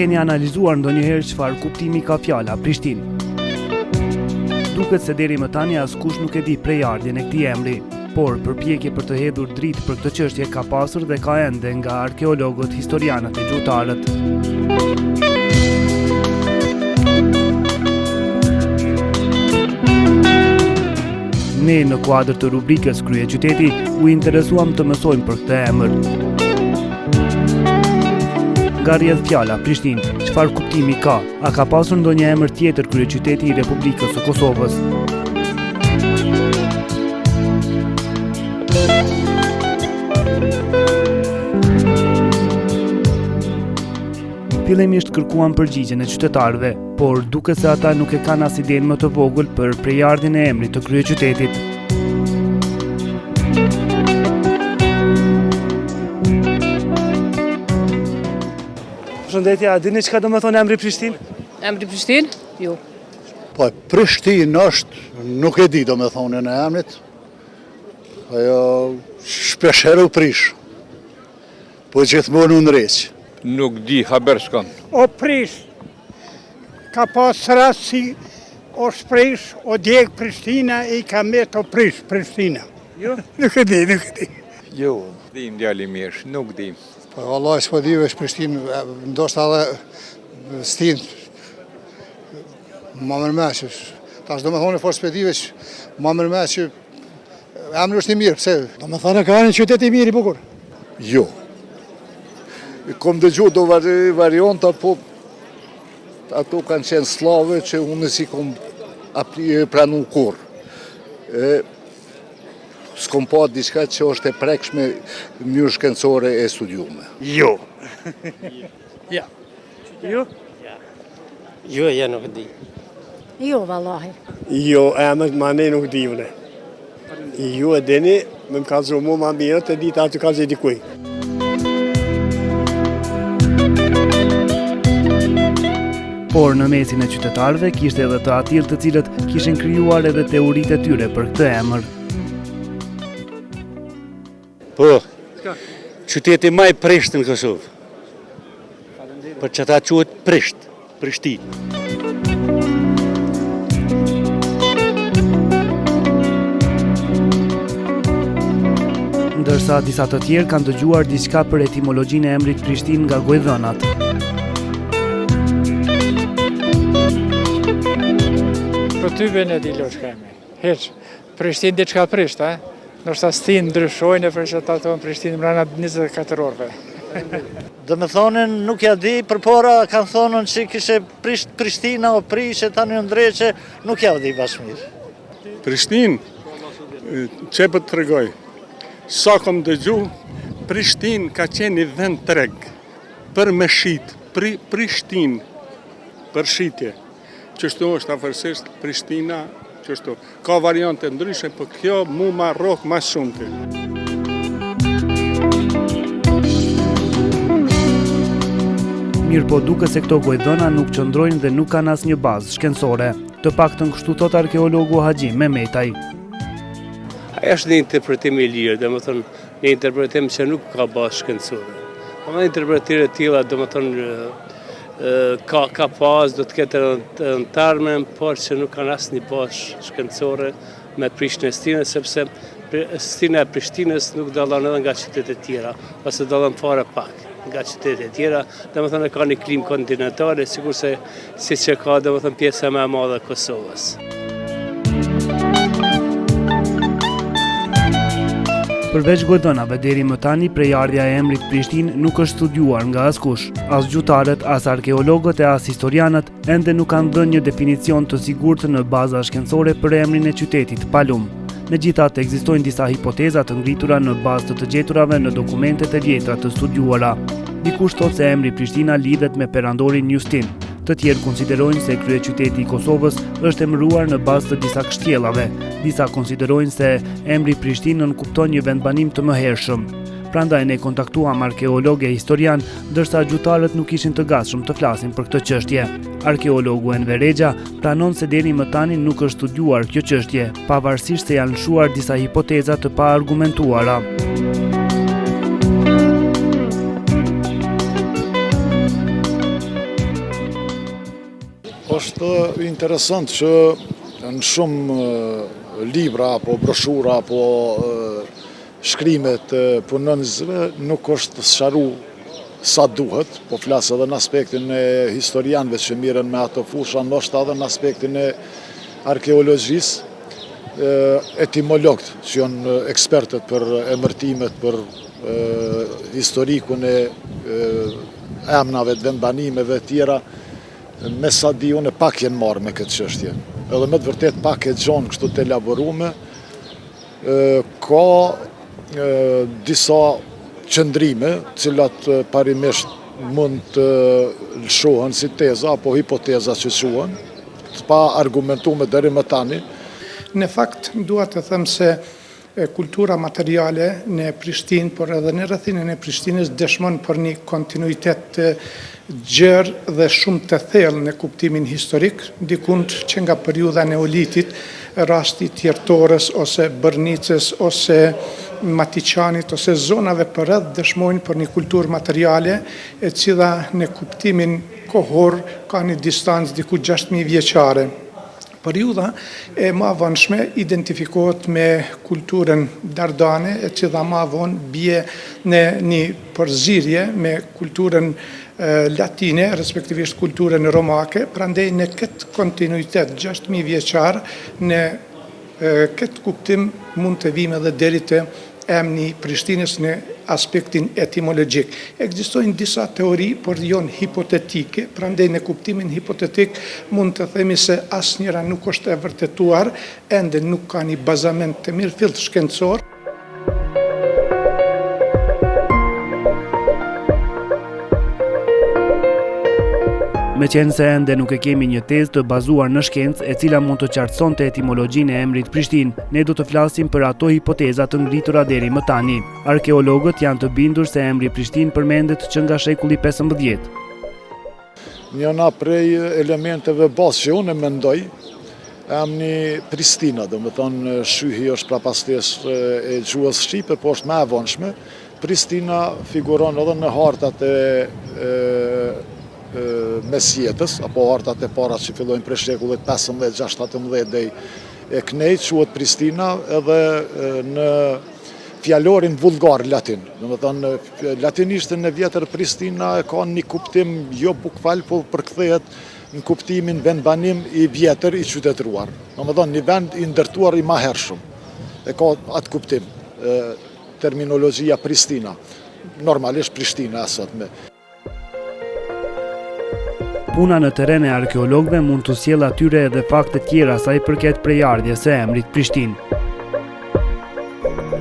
keni analizuar ndonjëherë çfarë kuptimi ka fjala Prishtinë? Duket se deri më tani askush nuk e di prejardhjen e këtij emri, por përpjekje për të hedhur dritë për këtë çështje ka pasur dhe ka ende nga arkeologët, historianët e gjuhëtarët. Ne në kuadër të rubrikës Kryeqyteti u interesuam të mësojmë për këtë emër. Nga rrjedh fjala Prishtinë, çfarë kuptimi ka? A ka pasur ndonjë emër tjetër kryeqyteti i Republikës së Kosovës? Fillimisht kërkuam përgjigjen e qytetarëve, por duket se ata nuk e kanë as idenë më të vogël për prejardhjen e emrit të kryeqytetit. Përshëndetje, a dini çka do me thonë emri Prishtinë? Emri Prishtinë? Jo. Po, Prishtinë është, nuk e di domethënien e emrit, ajo shpeshherë u prish. Po gjithmonë u ndreq. Nuk di, haber s'kam. O prish, ka pas rast si osht prish, o djeg Prishtina i ka met o prish Prishtina. Jo? Nuk e di, nuk e di. Jo. Dim djalë i mirë, nuk dim. Po vallahi s'po di veç Prishtinë, ndoshta edhe stinë ma merr men që tash domethonë fort s'pe di veç ma merr men që Emri është i mirë, pse? Domethonë ka një qytet i mirë i bukur. Jo. Kom dëgju do varianta, po ato kanë qenë sllave që unë s'i kom pranu kurrë. E, s'kom pa diçka që është e prekshme në mënyrë shkencore e studiume. Jo. Ja. Jo? Jo, jo, nuk di. Jo, vallahi. Jo, emët ma ne nuk di une. Ju e dini, me më kallzu mu ma mirë, të dita aty kallzoj dikuj. Por në mesin e qytetarëve kishte edhe të atillë të cilët kishin krijuar edhe teoritë e tyre për këtë emër. Po, qyteti ma i prisht në Kosovë. Për qata quhet prisht, Prishtinë. Ndërsa disa të tjerë kanë dëgjuar diçka për etimologjinë e emrit Prishtinë nga gojëdhënat. Për ty be në di loqka eme. Hiç. Prishtinë diçka prisht, a? Ndoshta stinë ndryshojnë e për që ta thonë Prishtinë mrena 24 orëve. Domethonë nuk ja di, përpara kanë thonë që kishe prisht Prishtina o prishë, tani u ndreqe, nuk ja di bash mirë. Prishtinë, që po të tregoj, sa kom dëgju, Prishtinë ka qenë një vend treg, për me shit, pri, Prishtinë, për shitje. Qështu është afërsisht Prishtina, qështu. Ka variante ndryshe, po kjo mu ma rrok ma shumti. Mirëpo duket se këto gojëdhëna nuk qëndrojnë dhe nuk kanë asnjë bazë shkencore. Të paktën kështu thotë arkeologu Haxhi Mehmetaj. Ai është një interpretim i lirë, domethënë, një interpretim që nuk ka bazë shkencore. Po nga interpretime të tilla, domethënë, ka, ka pas, do të ketë edhe në të ardhmen, por që nuk kanë asnjë bazë shkencore me prishjen e stinës, sepse stina e Prishtinës nuk dallon edhe nga qytetet tjera, ose dallon fare pak nga qytetet tjera, domethënë ka një klimë kontinentale, sikurse siç e ka, domethënë pjesa më e madhe e Kosovës. Përveç gojëdhënave deri më tani prejardhja e emrit Prishtinë nuk është studiuar nga askush. As gjuhëtarët, as arkeologët e as historianët ende nuk kanë dhënë një definicion të sigurt në baza shkencore për emrin e qytetit pa lumë. Megjithatë, ekzistojnë disa hipoteza të ngritura në bazë të të gjeturave në dokumentet e vjetra të studiuara. Dikush thotë se emri Prishtina lidhet me perandorin Justin. Të tjerë konsiderojnë se kryeqyteti i Kosovës është emëruar në bazë të disa kështjellave. Disa konsiderojnë se emri Prishtinë nënkupton një vendbanim të mëhershëm. Prandaj ne kontaktuam arkeologë e historianë, ndërsa gjuhëtarët nuk ishin të gatshëm të flasin për këtë çështje. Arkeologu Enver Rexha pranon se deri më tani nuk është studiuar kjo çështje, pavarësisht se janë lëshuar disa hipoteza të paargumentuara. Është interesant që në shumë libra apo broshura apo shkrime të punonjësve nuk është sqaru sa duhet, po flas edhe në aspektin e historianëve që mirren me ato fusha, ndoshta edhe në aspektin e arkeologjisë, etimologët që janë ekspertët për emërtimet, për historikun e emnave të vendbanimeve e tjera, me sa di unë pak janë marrë me këtë çështje. Edhe me të vërtetë pak e gjonë kështu të elaborume, ka disa qëndrime, të cilat parimisht mund të lëshohen si teza apo hipoteza që quhen, të paargumentume deri më tani. Në fakt, dua të them se Kultura materiale në Prishtinë, por edhe në rrethinën e Prishtinës dëshmon për një kontinuitet të gjerë dhe shumë të thellë në kuptimin historik, dikund që nga periudha e Neolitit, rasti i Tjertorës ose Bërnicës ose Matiqanit ose zonave përreth dëshmojnë për një kulturë materiale e cila në kuptimin kohor ka një distancë diku 6000 vjeçare. Periudha e ma vonshme identifikohet me kulturën dardane, e cila ma vonë bie në një përzierje me kulturën latine, respektivisht kulturën romake, prandaj në këtë kontinuitet 6000 vjeçar, në këtë kuptim mund të vijmë edhe deri te emni i Prishtinës në aspektin etimologjik. Ekzistojnë disa teori, por janë hipotetike, prandaj në kuptimin hipotetik mund të themi se asnjëra nuk është e vërtetuar, ende nuk ka një bazament të mirëfilltë shkencor. Meqenëse ende nuk e kemi një tezë të bazuar në shkencë e cila mund të qartësonte etimologjinë e emrit Prishtinë, ne do të flasim për ato hipoteza të ngritura deri më tani. Arkeologët janë të bindur se emri Prishtinë përmendet që nga shekulli 15. Njëna prej elementeve bazë që unë e mendoj, emni Pristina, domethonë Shyhi është prapastesë e gjuhës shqipe, po është ma e vonshme, Pristina figuron edhe në hartat e mesjetës, apo hartat e para që fillojnë prej shekullit 15, 6, 17 dhe e knej, quhet Pristina edhe në fjalorin vulgar latin. Domethonë, latinishtën e vjetër Pristina e ka një kuptim jo bukval, po përkthehet në kuptimin vendbanim i vjetër i qytetëruar. Domethonë, një vend i ndërtuar i mahershëm. E ka atë kuptim, terminologjia Pristina. Normalisht Prishtina e sotme. Puna në terren e arkeologëve mund t'u sjellë atyre edhe fakte tjera sa i përket prejardhjes së emrit Prishtinë.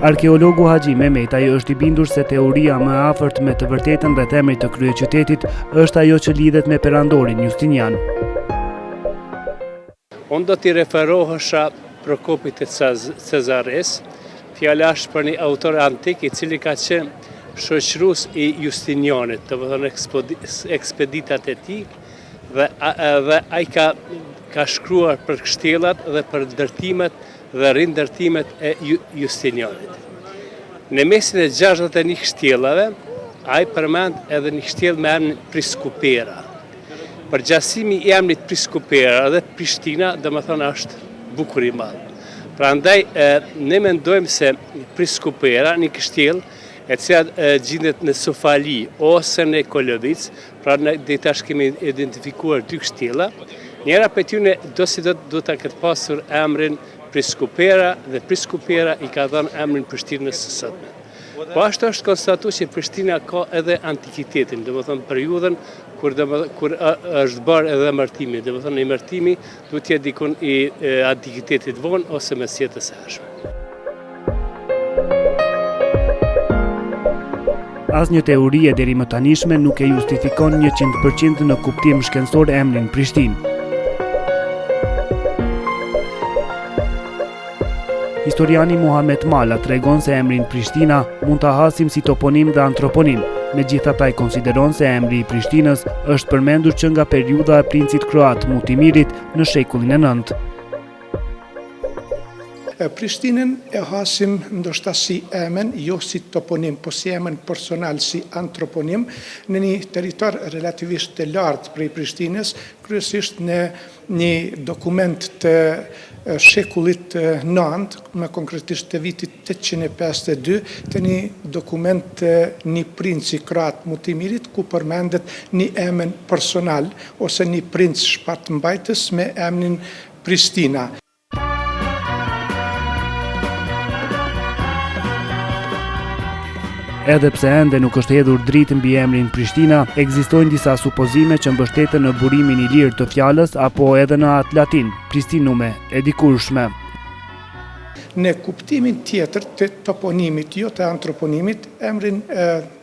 Arkeologu Haxhi Mehmetaj është i bindur se teoria më e afërt me të vërtetën rreth emrit të kryeqytetit është ajo që lidhet me perandorin Justinian. Unë do t'i referohesha Prokopit të Cezaresë, fjala është për një autor antik i cili ka qenë shoqërues i Justinianit, domethënë ekspeditat e tij, dhe, dhe ai ka, ka shkruar për kështjellat dhe për ndërtimet dhe rindërtimet e Justinianit. Në mesin e 61 kështjellave, ai përmend edhe një kështjellë me emrin Priskupera. Përngjasimi i emrit Priskupera dhe Prishtina, domethënë është bukur i madh. Prandaj ne mendojmë se Priskupera, një kështjellë e cila gjindet në Sofali ose në Kolovicë, pra ne deri tash kemi identifikuar dy kështjella, njëra prej tyne dosido duhet ta ketë pasur emrin Priskupera dhe Priskupera i ka dhënë emrin Prishtinës së sotme. Po ashtu është konstatu që Prishtina ka edhe antikitetin, domethënë periudhën kur kur është bërë edhe emërtimi, domethënë emërtimi duhet të jetë dikun i antikitetit vonë ose mesjetës së hershme. Asnjë teori e deri më tanishme nuk e justifikon 100% në kuptim shkencor emrin Prishtinë. Historiani Muhamet Mala tregon se emrin Prishtina mund ta hasim si toponim dhe antroponim. Megjithatë ai konsideron se emri i Prishtinës është përmendur që nga periudha e princit kroat Mutimirit në shekullin e 9. Prishtinën e hasim ndoshta si emën, jo si toponim, po si emën personal, si antroponim, në një territor relativisht të largët prej Prishtinës, kryesisht në një dokument të shekullit të nëntë, më konkretisht të vitit 852, të një dokument të një princi kroat Mutimirit, ku përmendet një emën personal ose një princ shpatmbajtës me emnin Pristina. Edhe pse ende nuk është hedhur dritë mbi emrin Prishtina, ekzistojnë disa supozime që mbështeten në burimin ilir të fjalës apo edhe në atë latin, Pristinume, e dikurshme. Në kuptimin tjetër të toponimit, jo të antroponimit, emrin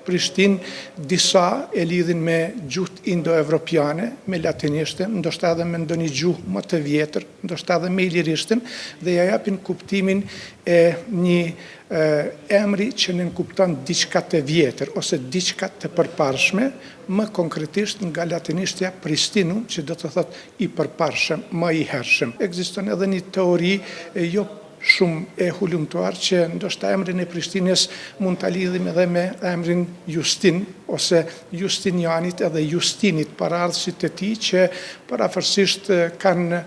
Prishtinë disa e lidhin me gjuhët indoevropiane, me latinishten, ndoshta edhe me ndonjë gjuhë më të vjetër, ndoshta edhe me ilirishten, dhe ia japin kuptimin e një emri që nënkupton diçka të vjetër ose diçka të përparshme, më konkretisht nga latinishtja pristinum, që do të thotë i përparshëm, më i hershëm. Ekziston edhe një teori jo shumë e hulumtuar që ndoshta emrin e Prishtinës mund ta lidhim edhe me emrin Justin ose Justinianit edhe Justinit paraardhësit të tij që përafërsisht kanë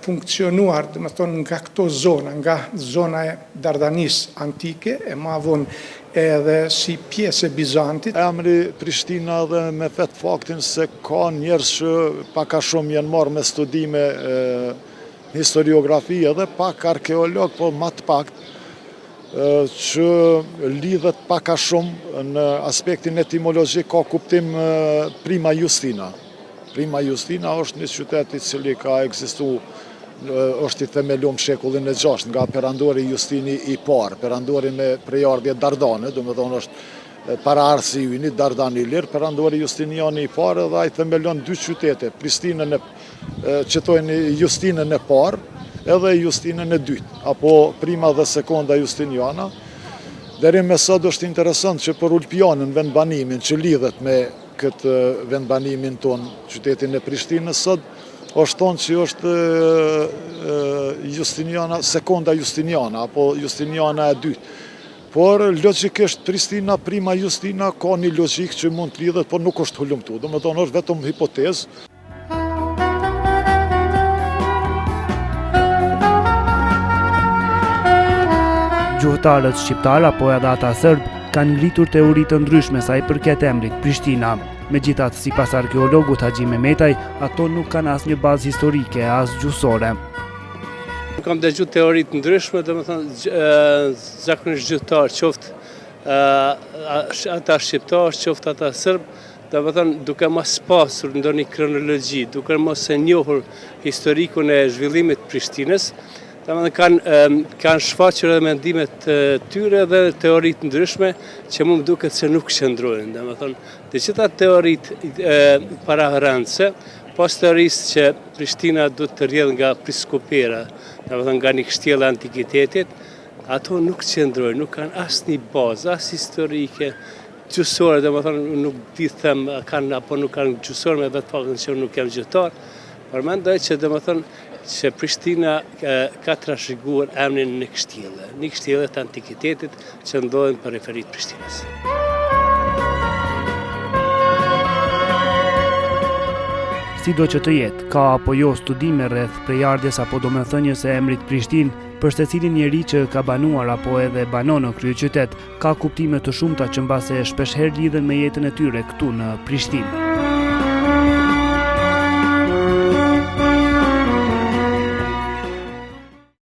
funksionuar, domethënë nga këto zona, nga zona e Dardanisë antike e ma vonë edhe si pjesë e Bizantit. Emri Prishtina edhe me vetë faktin se ka njerëz që pak a shumë janë marrë me studime historiografi edhe pak arkeolog, po ma të pakt, që lidhet pak a shumë në aspektin etimologjik ka kuptim Prima Justina. Prima Justina është një qytet i cili ka ekzistu, është i themelum shekullin e 6 nga perandori Justini i parë, perandori me prejardhje Dardane, domethonë është paraardhësi yni, Dardan Ilir, perandori Justiniani i parë dhe ai themelon dy qytete, Pristinën e që thojnë Justinën e parë edhe Justinën e dytë, apo prima dhe sekonda Justiniana. Deri me sot është interesant që për Ulpianën vendbanimin që lidhet me këtë vendbanimin tonë, qytetin e Prishtinës sot, është thonë që është Justiniana, sekonda Justiniana, apo Justiniana e dytë. Por, logjikisht, Pristina, prima Justina, ka një logjikë që mund të lidhet, por nuk është hulumtu. Domethonë, është vetëm hipotezë. Gjuhëtarët shqiptarë apo edhe ata sërbë kanë ngritur teori të ndryshme sa i përket emrit Prishtina. Megjithatë, sipas arkeologut Haxhi Mehmetaj, ato nuk kanë asnjë bazë historike, as gjuhësore. Kam dëgju teori të ndryshme, domethënë, zakonisht gjuhëtarë, qoftë ata shqiptarë, qoftë ata sërbë, Domethënë, duke mos pasur ndonjë kronologji, duke mos e njohur historikun e zhvillimit të Prishtinës, domethënë kanë kanë shfaqur edhe mendimet të tyre dhe teori të ndryshme që mu më duket se nuk qëndrojnë. Domethënë, të gjitha teoritë pararendëse, pos teorisë që Prishtina duhet të rrjedhë nga Priskopera, domethënë nga një kështjellë e antikitetit, ato nuk qëndrojnë, nuk kanë asnjë bazë, as historike, Gjuhësore, domethënë, nuk di të them kanë apo nuk kanë gjuhësore me vetë faktin që unë nuk jam gjuhëtar, por mendoj që domethënë që Prishtina ka trashëguar emrin një kështjelle, një kështjelle të antikitetit që ndodhet në periferi të Prishtinës. Sido që të jetë, ka apo jo studime rreth prejardhjes apo domethënies së emrit Prishtinë, për secilin njeri që ka banuar apo edhe banon në kryeqytet, Ka kuptime të shumta që mbase shpeshherë lidhen me jetën e tyre këtu në Prishtinë.